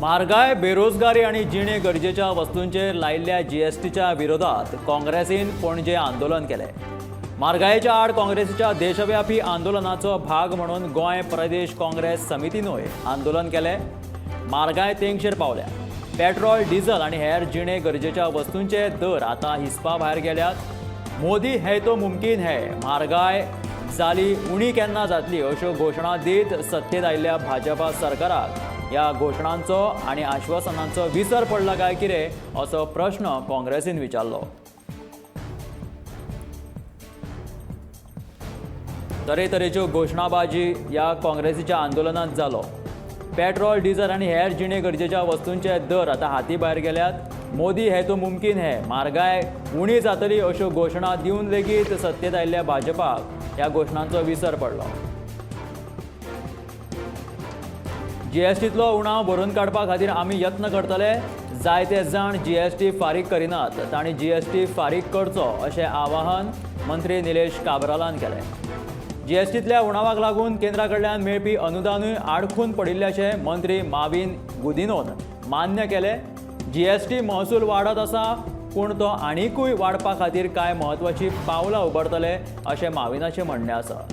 म्हारगाय, बेरोजगारी आनी जिणे गरजेच्या वस्तूंचेर लायिल्ल्या जीएसटीच्या विरोधात काँग्रेसीन पणजे आंदोलन केलें. म्हारगायेच्या आड काँग्रेसीच्या देशव्यापी आंदोलनाचो भाग म्हणून गोंय प्रदेश काँग्रेस समितीनूय आंदोलन केलें. म्हारगाय तेंगशेर पावल्या. पेट्रोल, डिझल आनी हेर जिणे गरजेच्या वस्तूंचे दर आतां हिसपा भायर गेल्यात. मोदी है तो मुमकीन है, म्हारगाय जाली उणी केन्ना जातली अश्यो घोशणा दीत सत्तेत आयिल्ल्या भाजपा सरकाराक ह्या घोशणांचो आनी आश्वासनांचो विसर पडला काय कितें असो प्रश्न काँग्रेसीन विचारलो. तरेतरेच्यो घोशणाबाजी ह्या काँग्रेसीच्या आंदोलनात जालो. पेट्रोल, डिझल आनी हेर जिणे गरजेच्या वस्तूंचे दर आतां हाती भायर गेल्यात. मोदी है तो मुमकीन है, म्हारगाय उणी जातली अश्यो घोशणा दिवन लेगीत सत्तेत आयिल्ल्या भाजपाक ह्या घोशणांचो विसर पडलो. जीएसटीतलो उणाव भरून काडपा खातीर आमी यत्न करतले. जायते जाण जीएसटी फारीक करिनात, तांणी जीएसटी फारीक करचो अशें आवाहन मंत्री निलेश काब्रालान केलें. जीएसटीतल्या उणावाक लागून केंद्रा कडल्यान मेळपी अनुदानूय आडखून पडिल्ल्याचें मंत्री माविन गुदिनोन मान्य केलें. जीएसटी महसूल वाडत आसा, पूण तो आनिकूय वाडपा खातीर कांय म्हत्वाचीं पावलां उबारतले अशें माविनाचें म्हणणें आसा.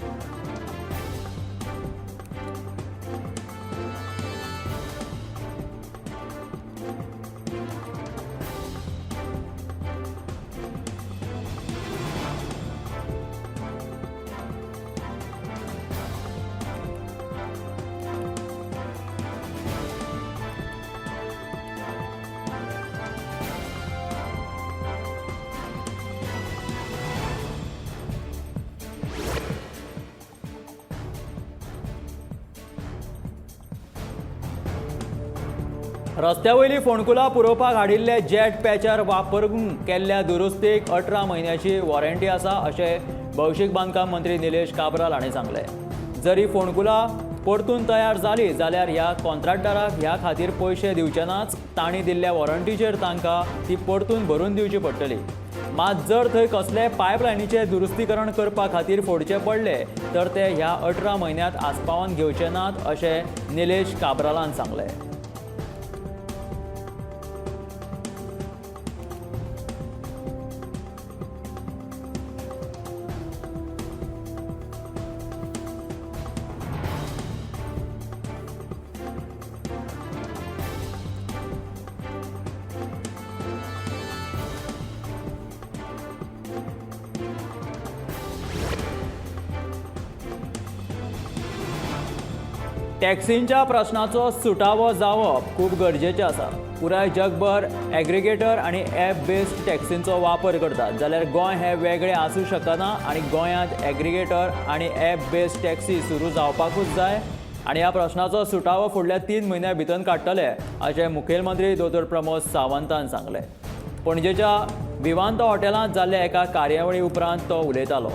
रस्त्या वयली फोंडकुलां पुरोवपाक हाडिल्ले जेट पॅचर वापरून केल्ल्या दुरुस्तीक 18 म्हयन्याची वॉरंटी आसा अशें भौशीक बांदकाम मंत्री निलेश काब्राल हांणी सांगलें. जरी फोंडकुलां परतून तयार जाली जाल्यार ह्या कॉन्ट्रॅक्टराक ह्या खातीर पयशे दिवचे नाच. तांणी दिल्ल्या वॉरंटीचेर तांकां ती परतून भरून दिवची पडटली. मात जर थंय कसले पायपलायनीचें दुरुस्तीकरण करपा खातीर फोडचे पडले तर ते ह्या 18 म्हयन्यांत आस्पावन घेवचे नात अशें निलेश काब्रालान सांगलें. टॅक्सींच्या प्रश्नाचो सुटावो जावप खूब गरजेचें आसा. पुराय जगभर एग्रिगेटर आनी एप बेस्ड टॅक्सींचो वापर करतात, जाल्यार गोंय हें वेगळें आसूं शकना आनी गोंयांत एग्रिगेटर आनी एप बेस्ड टॅक्सी सुरू जावपाकूच जाय आनी ह्या प्रश्नाचो सुटावो फुडल्या 3 म्हयन्यां भितर काडटले अशें मुखेलमंत्री दोतोर प्रमोद सावंतान सांगलें. पणजेच्या विवांता हॉटेलांत जाल्ल्या एका कार्यावळी उपरांत तो उलयतालो.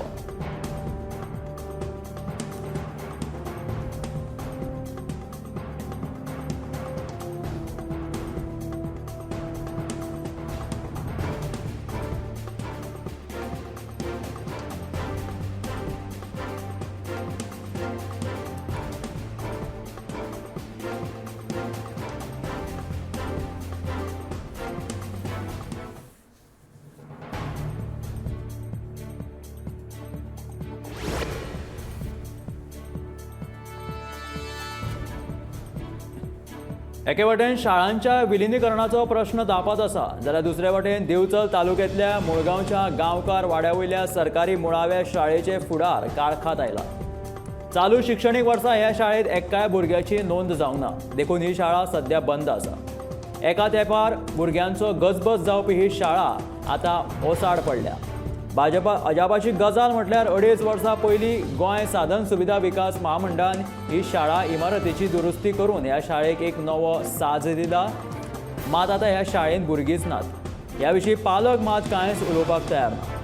एके वटेन शाळांच्या विलिनीकरणाचो प्रश्न तापत आसा, जाल्यार दुसरे वटेन दिवचल तालुक्यांतल्या मुळगांवच्या गांवकार वाड्या वयल्या सरकारी मुळाव्या शाळेचे फुडार काळखात आयला. चालू शिक्षणीक वर्सा ह्या शाळेंत एकाय भुरग्याची नोंद जावंक ना, देखून ही शाळा सध्या बंद आसा. एका तेंपार भुरग्यांचो गजबज जावपी ही शाळा आतां ओसाड पडल्या. भाजपा अजापाची गजाल म्हटल्यार 2.5 वर्सां पयलीं गोंय साधन सुविधा विकास महामंडळान ही शाळा इमारतीची दुरुस्ती करून ह्या शाळेक एक नवो साज दिला. मात आतां ह्या शाळेंत भुरगींच नात. ह्या विशीं पालक मात कांयच उलोवपाक तयार ना.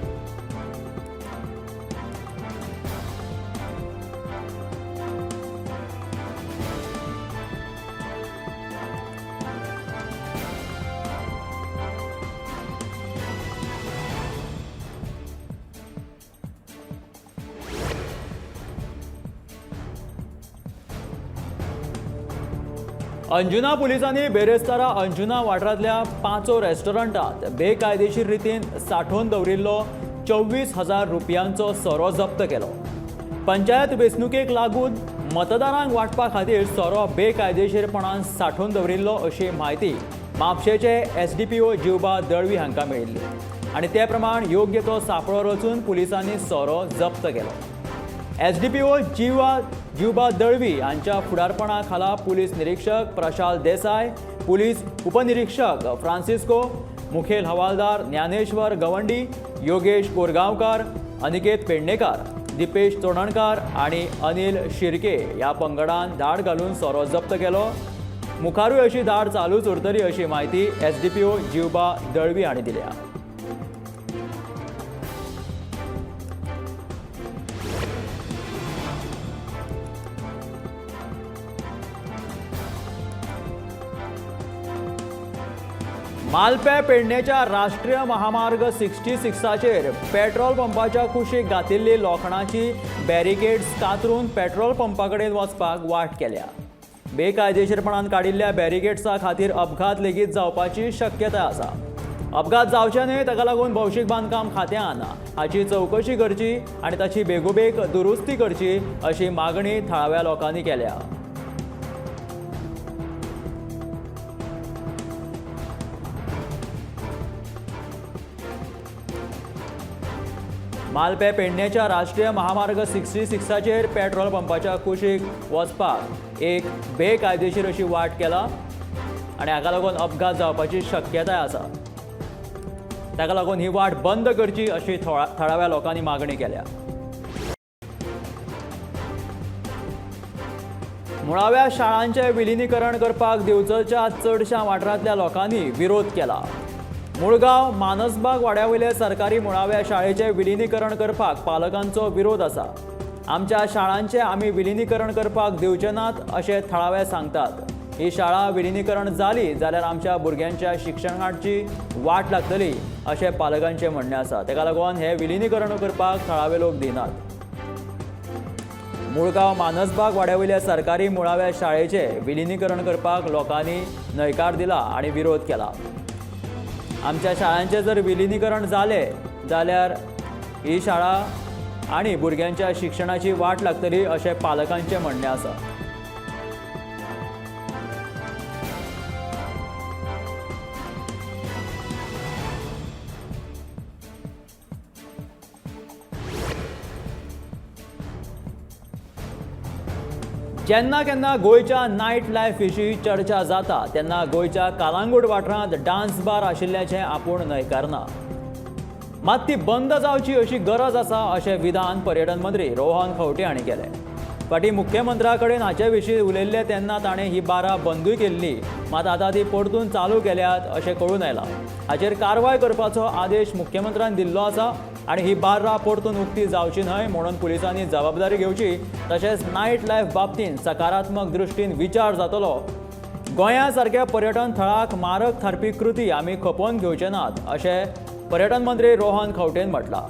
अंजुना पुलिसांनी बेरेस्तारा अंजुना वाठारांतल्या पांचो रेस्टॉरंटात बेकायदेशीर रितीन सांठोवन दवरिल्लो 24,000 रुपयांचो सोरो जप्त केलो. पंचायत वेंचणुकेक लागून मतदारांक वांटपा खातीर सोरो बेकायदेशीरपणान सांठोवन दवरिल्लो अशी म्हायती म्हापशेचे एसडीपीओ जिवबा दळवी हांकां मेळिल्ली आनी ते प्रमाण योग्य तो सांपळो रचून पुलिसांनी सोरो जप्त केलो. एसडीपीओ जिवबा दळवी हांच्या फुडारपणा खाला पुलीस निरीक्षक प्रशाल देसाय, पुलीस उपनिरीक्षक फ्रांसिस्को, मुखेल हवालदार ज्ञानेश्वर गवंडी, योगेश कोरगांवकार, अनिकेत पेडणेकार, दीपेश चोडणकार आनी अनिल शिर्के ह्या पंगडान धाड घालून सोरो जप्त केलो. मुखारूय अशी धाड चालूच उरतली अशी म्हायती एसडीपीओ जिवबा दळवी हांणी दिल्या. मालपे पेडणेच्या राष्ट्रीय महामार्ग 66चेर पेट्रोल पंपाच्या कुशीक घातिल्ली लोखणाची बॅरिकेड्स कातरून पेट्रोल पंपा कडेन वचपाक वाट केल्या. बेकायदेशीरपणान काडिल्ल्या बॅरिकेड्सा खातीर अपघात लेगीत जावपाची शक्यताय आसा. अपघात जावचे न्हय ताका लागून भौशीक बांदकाम खात्यान हाची चवकशी करची आनी ताची बेगोबेग दुरुस्ती करची अशी मागणी थळाव्या लोकांनी केल्या. मालपे पेडणेच्या राष्ट्रीय महामार्ग 66चेर पेट्रोल पंपाच्या कुशीक वचपाक एक बेकायदेशीर अशी वाट केला आनी हाका लागून अपघात जावपाची शक्यताय आसा. ताका लागून ही वाट बंद करची अशी थळाव्या लोकांनी मागणी केल्या. मुळाव्या शाळांचें विलिनीकरण करपाक दिवचलच्या चडशा वाठारांतल्या लोकांनी विरोध केला. मुळगांव मानसबाग वाड्यावयले सरकारी मुळाव्या शाळेचें विलिनीकरण करपाक पालकांचो विरोध आसा. आमच्या शाळांचें आमी विलिनीकरण करपाक दिवचे नात अशें थळावे सांगतात. ही शाळा विलिनीकरण जाली जाल्यार आमच्या भुरग्यांच्या शिक्षणाची वाट लागतली अशें पालकांचें म्हणणें आसा. ताका लागून हें विलिनीकरण करपाक थळावे लोक दिनात. मुळगांव मानसबाग वाड्यावयल्या सरकारी मुळाव्या शाळेचें विलिनीकरण करपाक लोकांनी न्हयकार दिला आनी विरोध केला. आमच्या शाळांचें जर विलिनीकरण जालें जाल्यार ही शाळा आनी भुरग्यांच्या शिक्षणाची वाट लागतली अशें पालकांचें म्हणणें आसा. जेन्ना केन्ना गोंयच्या नायट लायफ विशीं चर्चा जाता तेन्ना गोंयच्या कालांगूट वाठारांत डान्स बार आशिल्ल्याचें आपूण न्हयकारना, मात ती बंद जावची अशी गरज आसा अशें विधान पर्यटन मंत्री रोहन खंवटे हांणी केलें. फाटीं मुख्यमंत्र्या कडेन हाचे विशीं उलयल्ले तेन्ना ताणें ही बारां बंदूय केल्ली, मात आतां ती परतून चालू केल्यात अशें कळून आयलां. हाचेर कारवाय करपाचो आदेश मुख्यमंत्र्यान दिल्लो आसा आनी ही बार्रां परतून उक्ती जावची न्हय म्हणून पुलिसांनी जबाबदारी घेवची, तशेंच नायट लायफ बाबतींत सकारात्मक दृश्टीन विचार जातलो. गोंया सारक्या पर्यटन थळाक मारक थारपी कृती आमी खपोवन घेवचे नात अशें पर्यटन मंत्री रोहन खंवटेन म्हटलां.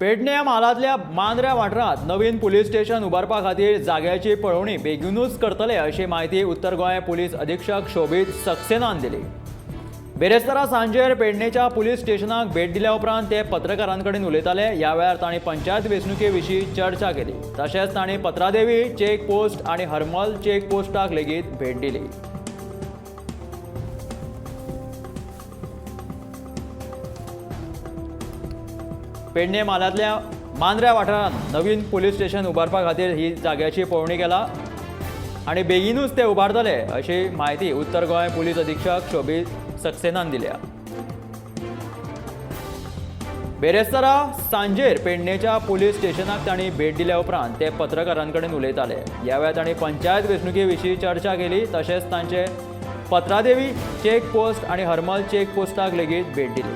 पेडणे म्हालांतल्या मांद्र्या वाठारांत नवीन पुलीस स्टेशन उबारपा खातीर जाग्याची पळोवणी बेगीनूच करतले अशी म्हायती उत्तर गोंय पुलीस अधीक्षक शोबीत सक्सेनान दिली. बेरेस्तारा सांजेर पेडणेच्या पुलीस स्टेशनाक भेट दिल्या उपरांत ते पत्रकारां कडेन उलयताले. ह्या वेळार तांणी पंचायत वेंचणुके विशीं चर्चा केली, तशेंच तांणी पत्रादेवी चेक पोस्ट आनी हरमल चेक पोस्टाक लेगीत भेट दिली. पेडणे म्हालांतल्या मांद्र्या वाठारांत नवीन पुलीस स्टेशन उबारपा खातीर ही जाग्याची पळोवणी केला आनी बेगीनूच ते उबारतले अशी म्हायती उत्तर गोंय पुलीस अधीक्षक शोबीत सक्सेनान दिल्या. बेरेस्तारा सांजेर पेडणेच्या पुलीस स्टेशनाक तांणी भेट दिल्या उपरांत ते पत्रकारां कडेन उलयताले. ह्या वेळार तांणी पंचायत वेंचणुके विशीं चर्चा केली, तशेंच तांचे पत्रादेवी चेक पोस्ट आनी हरमल चेक पोस्टाक लेगीत भेट दिली.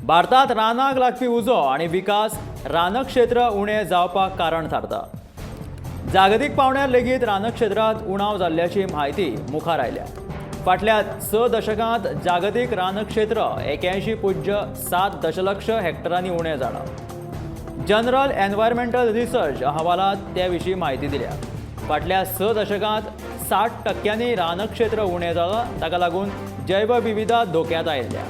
भारतांत रानाक लागपी उजो आनी विकास रानक्षेत्र उणें जावपाक कारण थारता. जागतीक पावंड्यार लेगीत रानक्षेत्रांत उणाव जाल्ल्याची म्हायती मुखार आयल्या. फाटल्या 6 दशकांत जागतीक रानक्षेत्र 81.7 दशलक्ष हॅक्टरांनी उणें जालां. जनरल एनवायरमेंटल रिसर्च अहवालांत ते विशीं म्हायती दिल्या. फाटल्या 6 दशकांत 60% रानक्षेत्र उणें जालां. ताका लागून जैवविविधता धोक्यांत आयिल्ल्या.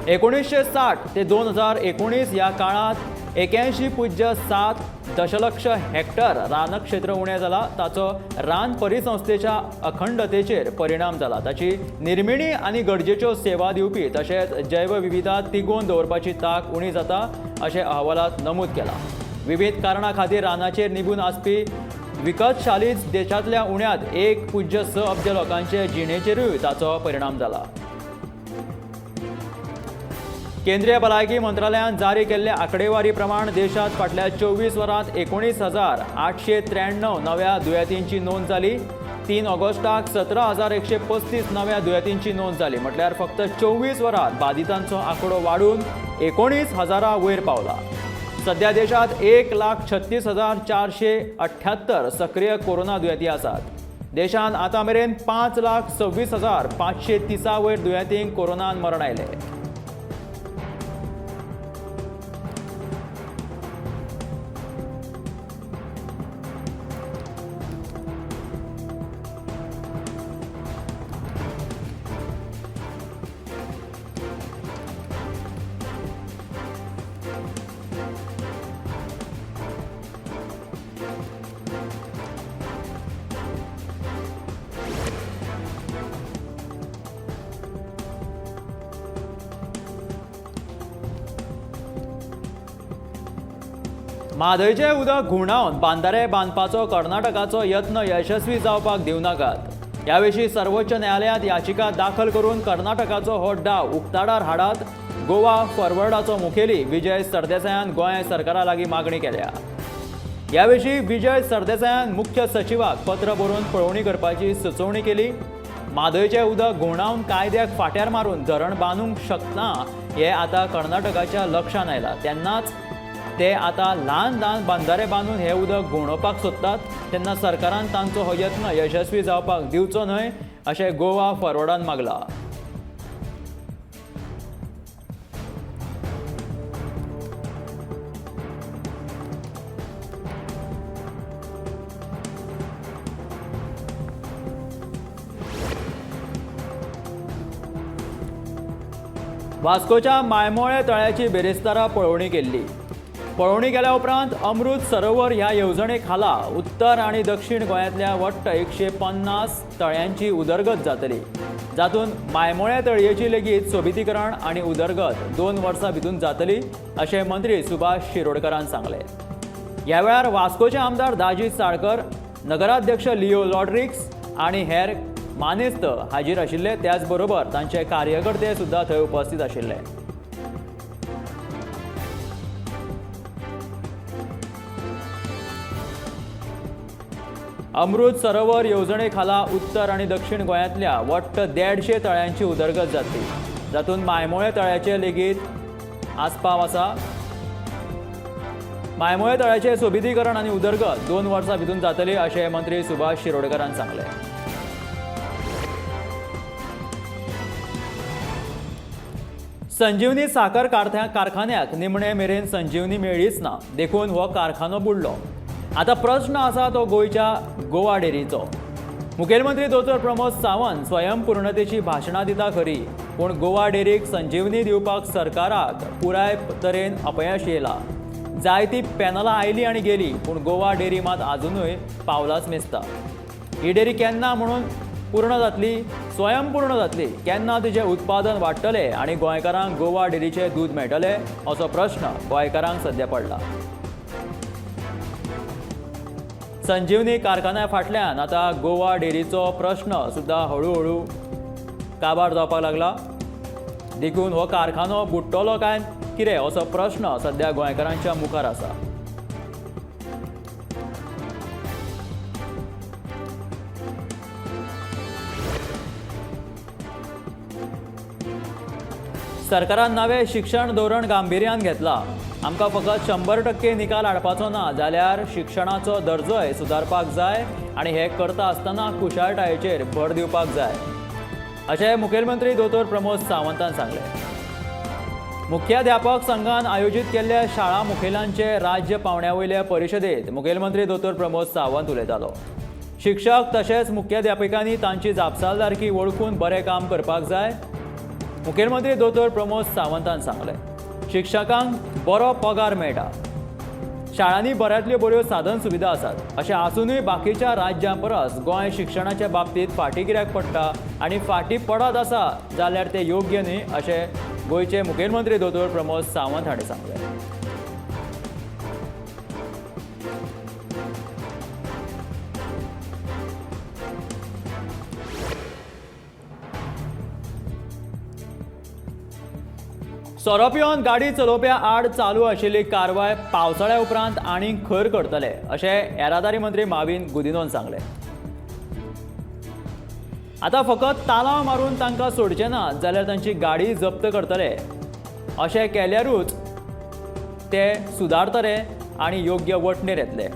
1960 ते 2019 ह्या काळांत 81.7 दशलक्ष हॅक्टर रानक्षेत्र उणें जालां. ताचो रान परिसंस्थेच्या अखंडतेचेर परिणाम जाला. ताची निर्मिणी आनी गरजेच्यो सेवा दिवपी तशेंच जैवविविधता तिगोवन दवरपाची तांक उणी जाता अशें अहवालांत नमूद केलां. विविध कारणां खातीर रानाचेर निबून आसपी विकतशाली देशांतल्या उण्यांत 1.6 अब्ज लोकांचे जिणेचेरूय ताचो परिणाम जाला. केंद्रीय भलायकी मंत्रालयान जारी केल्ले आंकडेवारी प्रमाण देशांत फाटल्या 24 वरांत 19,893 नव्या दुयेंतींची नोंद जाली. 3 ऑगस्टाक 17,135 नव्या दुयेंतींची नोंद जाली. म्हटल्यार फक्त 24 वरांत बादितांचो आंकडो वाडून 19,000 वयर पावला. सध्या देशांत 1,36,478 सक्रीय कोरोना दुयेंती आसात. देशांत आतां मेरेन 5,26,530 वयर दुयेंतींक कोरोनान मरण आयलें. म्हादयचें उदक घुंवडावन बांदारे बांदपाचो कर्नाटकाचो यत्न यशस्वी जावपाक दिवं नाकात. ह्या विशीं सर्वोच्च न्यायालयांत याचिका दाखल करून कर्नाटकाचो हो डाव उक्ताडार हाडात. गोवा फॉरवर्डाचो मुखेली विजय सरदेसायान गोंय सरकारा लागीं मागणी केल्या. ह्या विशीं विजय सरदेसायान मुख्य सचिवाक पत्र बरोवन पळोवणी करपाची सुचोवणी केली. म्हादयचें उदक घुंवडावन कायद्याक फाट्यार मारून धरण बांदूंक शकना हें आतां कर्नाटकाच्या लक्षांत आयलां. तेन्नाच ते आतां ल्हान ल्हान बंधारे बांदून हे उदक घुंवडोवपाक सोदतात. तेन्ना सरकारान तांचो हो यत्न यशस्वी जावपाक दिवचो न्हय अशें गोवा फॉरवर्डान मागलां. वास्कोच्या मायमोळे तळ्याची बेरेस्तारा पळोवणी केल्ली. पळोवणी केल्या उपरांत अमृत सरोवर ह्या येवजणे खाला उत्तर आनी दक्षिण गोंयांतल्या वट्ट 150 तळ्यांची उदरगत जातली. जातूंत मायमोळे तळयेची लेगीत सोबितीकरण आनी उदरगत 2 वर्सां भितून जातली अशें मंत्री सुभाष शिरोडकरान सांगलें. ह्या वेळार वास्कोचे आमदार दाजी साळकर, नगराध्यक्ष लिओ लॉड्रिक्स आनी हेर मानेस्त हाजीर आशिल्ले. त्याच बरोबर तांचे कार्यकर्ते सुद्दां थंय उपस्थित आशिल्ले. अमृत सरोवर येवजणे खाला उत्तर आनी दक्षिण गोंयांतल्या वट्ट 150 तळ्यांची उदरगत जातली. जातूंत मायमोळे तळ्याचे लेगीत आस्पाव आसा. मायमोळे तळ्याचें सोबितीकरण आनी उदरगत 2 वर्सां भितून जातली अशें मंत्री सुभाष शिरोडकरान सांगलें. संजीवनी साखर कारखान्याक निमणे मेरेन संजीवनी मेळ्ळीच ना, देखून हो कारखानो बुडलो. आतां प्रश्न आसा तो गोंयच्या गोवा डेअरीचो. मुखेलमंत्री दोतोर प्रमोद सावंत स्वयंपूर्णतेची भाशणां दिता खरी, पूण गोवा डेअरीक संजीवनी दिवपाक सरकाराक पुराय तरेन अपयश येयलां. जायतीं पॅनलां आयलीं आनी गेलीं, पूण गोवा डेअरी मात आजुनूय पावलाच मेजता. ही डेअरी केन्ना म्हणून पूर्ण जातली, स्वयंपूर्ण जातली, केन्ना तिचें उत्पादन वाडटलें आनी गोंयकारांक गोवा डेअरीचें दूद मेळटलें असो प्रश्न गोंयकारांक सद्या पडला. संजीवनी कारखान्या फाटल्यान आतां गोवा डेअरीचो प्रश्न सुद्दां हळुहळू काबार जावपाक लागला. देखून हो कारखानो बुडटलो काय कितें असो प्रश्न सद्या गोंयकारांच्या मुखार आसा. सरकारान नवें शिक्षण धोरण गांभिर्यान घेतलां. आमकां फकत 100% निकाल हाडपाचो ना, जाल्यार शिक्षणाचो दर्जोय सुदारपाक जाय आनी हें करता आसतना कुशळटायेचेर भर दिवपाक जाय, अशें मुखेलमंत्री दोतोर प्रमोद सावंतान सांगलें. मुख्याध्यापक संघान आयोजीत केल्ल्या शाळा मुखेलांचे राज्य पावंड्या वयले परिशदेंत मुखेलमंत्री दोतोर प्रमोद सावंत उलयतालो. शिक्षक तशेंच मुख्याध्यापिकांनी तांची जापसालदारकी वळखून बरें काम करपाक जाय, मुखेलमंत्री दोतोर प्रमोद सावंतान सांगलें. शिक्षकांक बरो पगार मेळटा, शाळांनी बऱ्यांतल्यो बऱ्यो साधन सुविधा आसात, अशें आसुनूय बाकीच्या राज्यां परस गोंय शिक्षणाच्या बाबतींत फाटीं कित्याक पडटा आनी फाटीं पडत आसा जाल्यार तें योग्य न्ही, अशें गोंयचे मुखेलमंत्री दोतोर प्रमोद सावंत हांणी सांगलें. सोरो पिवन गाडी चलोवप्या आड चालू आशिल्ली कारवाय पावसाळ्या उपरांत आनीक खर करतले, अशें येरादारी मंत्री माविन गुदिनोन सांगलें. आतां फकत तालांव मारून तांकां सोडचे ना, जाल्यार तांची गाडी जप्त करतले. अशें केल्यारूच ते सुदारतले आनी योग्य वटणेर येतले.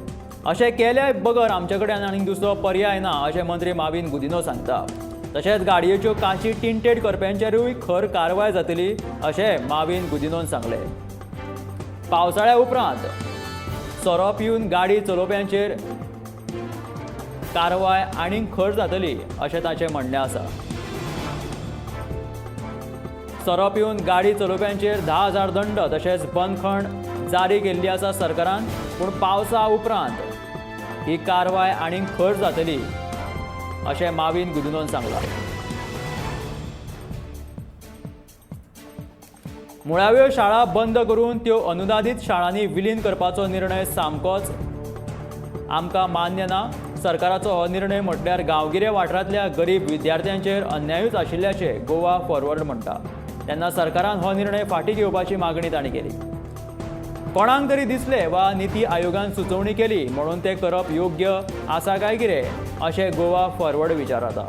अशें केल्या बगर आमचे कडेन आनीक दुसरो पर्याय ना, अशें मंत्री माविन गुदिनो सांगता. तशेंच गाडयेच्यो काची टिंटेड करप्यांचेरूय खर कारवाय जातली, अशें माविन गुदिनोन सांगलें. पावसाळ्या उपरांत सोरो पिवन गाडी चलोवप्यांचेर कारवाय आनीक खर जातली, अशें ताचें म्हणणें आसा. सोरो पिवन गाडी चलोवप्यांचेर 10,000 दंड तशेंच बंदखण जारी केल्ली आसा सरकारान, पूण पावसा उपरांत ही कारवाय आनीक खर जातली, अशें माविन गुदिनोन सांगलां. मुळाव्यो शाळा बंद करून त्यो अनुदानीत शाळांनी विलीन करपाचो निर्णय सामकोच आमकां मान्य ना. सरकाराचो हो निर्णय म्हटल्यार गांवगिऱ्या वाठारांतल्या गरीब विद्यार्थ्यांचेर अन्यायूच आशिल्ल्याचें गोवा फॉरवर्ड म्हणटा. तेन्ना सरकारान हो निर्णय फाटीं घेवपाची मागणी तांणी केली. कोणाक तरी दिसलें वा निती आयोगान सुचोवणी केली म्हणून तें करप योग्य आसा काय कितें, अशें गोवा फॉरवर्ड विचारता.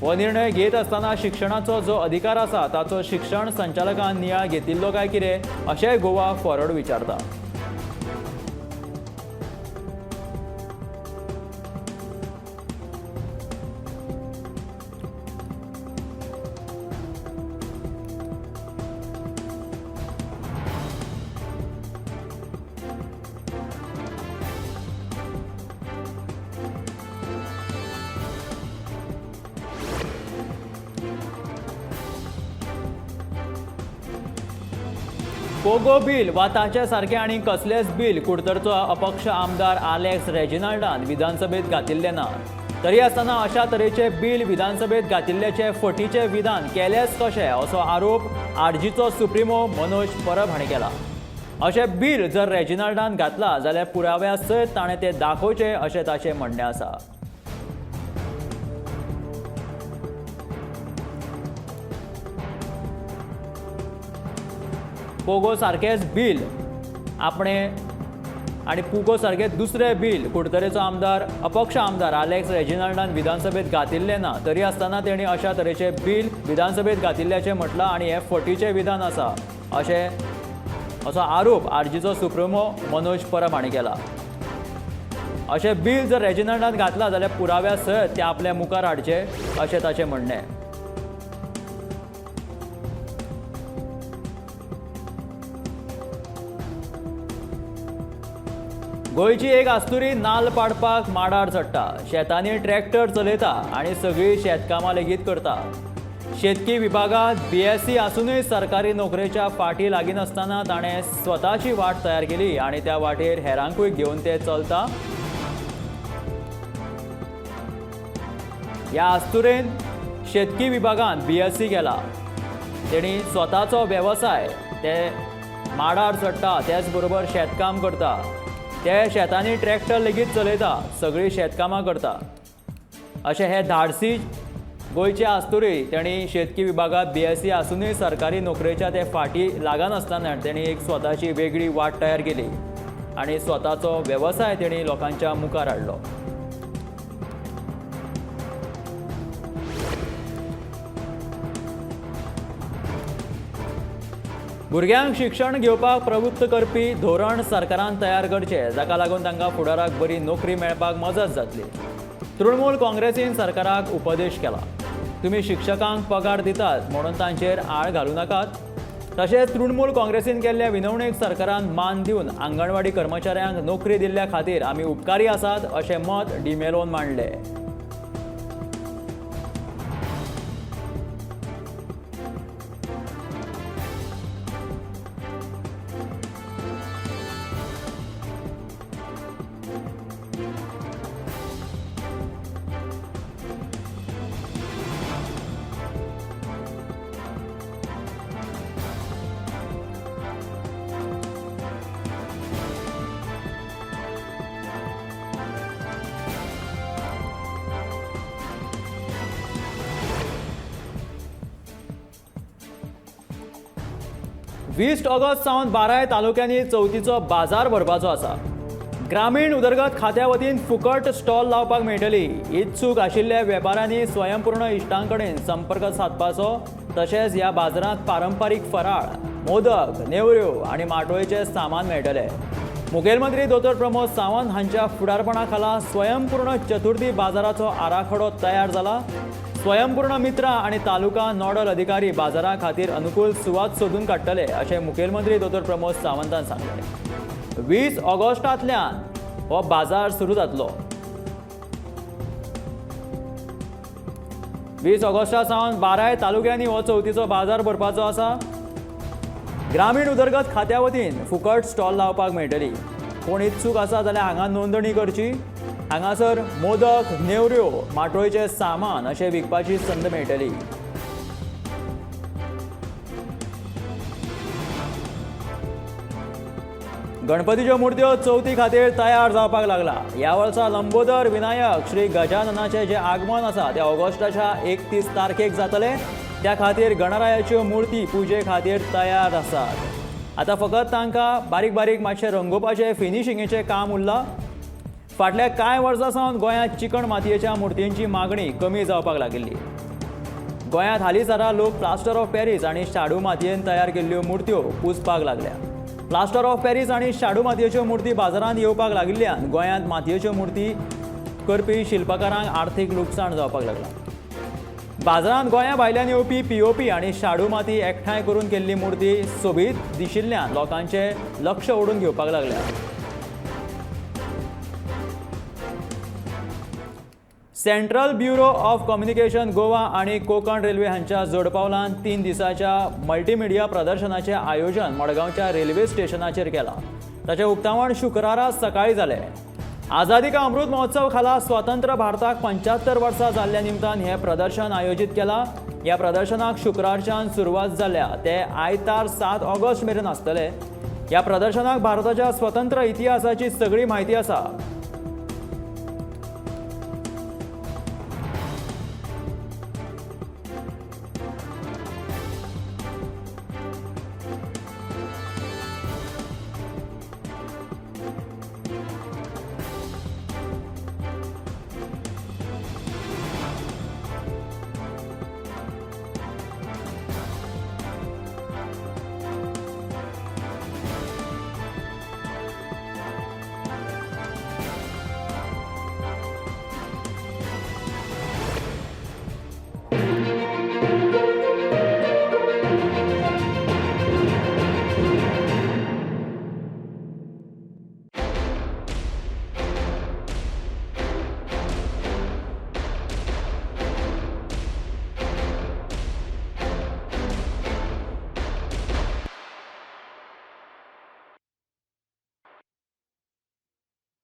हो निर्णय घेत आसतना शिक्षणाचो जो अधिकार आसा ताचो शिक्षण संचालकान नियाळ घेतिल्लो काय कितें, अशेंय गोवा फॉरवर्ड विचारता. पोगो बील वा ताचे सारकें आनी कसलेंच बील कुडतरचो अपक्ष आमदार आलेक्स रेजिनाल्डान विधानसभेत घातिल्लें ना. तरी आसतना अशा तरेचे बील विधानसभेत घातिल्ल्याचें फटीचें विधान केलेंच कशें, असो आरोप आरजीचो सुप्रिमो मनोज परब हांणी केला. अशें बील जर रेजिनाल्डान घातलां जाल्यार पुराव्या सयत ताणें तें दाखोवचें, अशें ताचें म्हणणें आसा. पोगो सारकेंच बील आपणे आनी पुगो सारकें दुसरें बील कुडतरेचो आमदार अपक्ष आमदार आलेक्स रेजिनाल्डान विधानसभेत घातिल्लें ना. तरी आसतना तेणी अशा तरेचें बील विधानसभेत घातिल्ल्याचें म्हटलां आनी हें फटीचें विधान आसा, अशें असो आरोप आरजीचो सुप्रिमो मनोज परब हांणी केला. अशें बील जर रेजिनाल्डान घातलां जाल्यार पुराव्या सयत तें आपल्या मुखार हाडचें, अशें ताचें म्हणणें. गोंयची एक आस्तुरी नाल पाडपाक माडार चडटा, शेतांनी ट्रॅक्टर चलयता आनी सगळीं शेतकामां लेगीत करता. शेतकी विभागांत BSc आसुनूय सरकारी नोकरेच्या फाटी लागीनासतना ताणें स्वताची वाट तयार केली आनी त्या वाटेर हेरांकूय घेवन तें चलता. ह्या आस्तुरेन शेतकी विभागांत BSc केला. तेणी स्वताचो वेवसाय, ते माडार चडटा, त्याच बरोबर शेतकाम करता, ते शेतांनी ट्रॅक्टर लेगीत चलयता, सगळीं शेतकामां करता. अशें हे धाडसी गोंयचे आस्तुरी तेणी शेतकी विभागांत BSc आसुनूय सरकारी नोकरेच्या ते फाटी लागनासतना तेणी एक स्वताची वेगळी वाट तयार केली आनी स्वताचो वेवसाय तेणी लोकांच्या मुखार हाडलो. भुरग्यांक शिक्षण घेवपाक प्रवृत्त करपी धोरण सरकारान तयार करचें, जाका लागून तांकां फुडाराक बरी नोकरी मेळपाक मजत जातली. तृणमूल काँग्रेसीन सरकाराक उपदेश केला, तुमी शिक्षकांक पगार दितात म्हणून तांचेर आळ घालूं नाकात. तशेंच तृणमूल काँग्रेसीन केल्ल्या विनवणेक सरकारान मान दिवन आंगणवाडी कर्मचाऱ्यांक नोकरी दिल्ल्या खातीर आमी उपकारी आसात अशें मत डिमेलोन मांडलें. 20 ऑगस्ट सावन 12 तालुक्यांनी चवथीचो बाजार भरपाचो आसा. ग्रामीण उदरगत खात्या वतीन फुकट स्टॉल लावपाक मेळटली. इत्सूक आशिल्ल्या वेपाऱ्यांनी स्वयंपूर्ण इश्टां कडेन संपर्क सादपाचो. तशेंच ह्या बाजारांत पारंपारीक फराळ, मोदक, नेवऱ्यो आनी माटोळेचें सामान मेळटलें. मुखेलमंत्री दोतोर प्रमोद सावंत हांच्या फुडारपणा खाला स्वयंपूर्ण चतुर्थी बाजाराचो आराखडो तयार जाला. स्वयंपूर्ण मित्रा आनी तालुका नॉडल अधिकारी बाजारा खातीर अनुकूल सुवात सोदून काडटले अशें मुखेलमंत्री दोतोर प्रमोद सावंतान सांगलें. 20 ऑगस्टांतल्यान हो बाजार सुरू जातलो. 20 ऑगस्टा सावन 12 तालुक्यांनी हो चवथीचो बाजार भरपाचो आसा. ग्रामीण उदरगत खात्या वतीन फुकट स्टॉल लावपाक मेळटली. कोण इत्सूक आसा जाल्यार हांगा नोंदणी करची. हांगासर मोदक, नेवऱ्यो, माटोळेचें सामान अशें विकपाची संद मेळटली. गणपतीच्यो मुर्त्यो चवथी खातीर तयार जावपाक लागला. ह्या वर्सा लंबोदर विनायक श्री गजाननाचें जें आगमन आसा तें ऑगस्टाच्या 31 तारखेक जातलें. त्या खातीर गणरायाच्यो मुर्ती पुजे खातीर तयार आसात. आतां फकत तांकां बारीक बारीक मातशें रंगोवपाचें, फिनिशिंगेचें काम उरलां. फाटल्या कांय वर्सां सावन गोंयांत चिकण मातयेच्या मुर्तींची मागणी कमी जावपाक लागिल्ली. गोंयांत हालींसरा लोक प्लास्टर ऑफ पॅरीस आनी शाडू मातयेन तयार केल्ल्यो मुर्त्यो पुजपाक लागल्या. प्लास्टर ऑफ पॅरीस आनी शाडू मातयेच्यो मुर्ती बाजारांत येवपाक लागिल्ल्यान गोंयांत मातयेच्यो मुर्ती करपी शिल्पकारांक आर्थीक लुकसाण जावपाक लागलां. बाजारांत गोंया भायल्यान येवपी पीओपी आनी शाडू माती एकठांय करून केल्ली मुर्ती सोबीत दिशिल्ल्यान लोकांचें लक्ष ओडून घेवपाक लागल्या. Central bureau of communication Goa आनी कोंकण रेल्वे हांच्या जोडपावलान 3 दिसांच्या मल्टीमिडिया प्रदर्शनाचें आयोजन मडगांवच्या रेल्वे स्टेशनाचेर केलां. ताचें उक्तावण शुक्रारा सकाळीं जालें. आझादी का अमृत महोत्सव खाला स्वतंत्र भारताक 75 वर्सां जाल्ल्या निमतान हें प्रदर्शन आयोजीत केलां. ह्या प्रदर्शनाक शुक्रारच्यान सुरवात जाल्या, ते आयतार 7 ऑगस्ट मेरेन आसतले. ह्या प्रदर्शनाक भारताच्या स्वतंत्र इतिहासाची सगळी म्हायती आसा.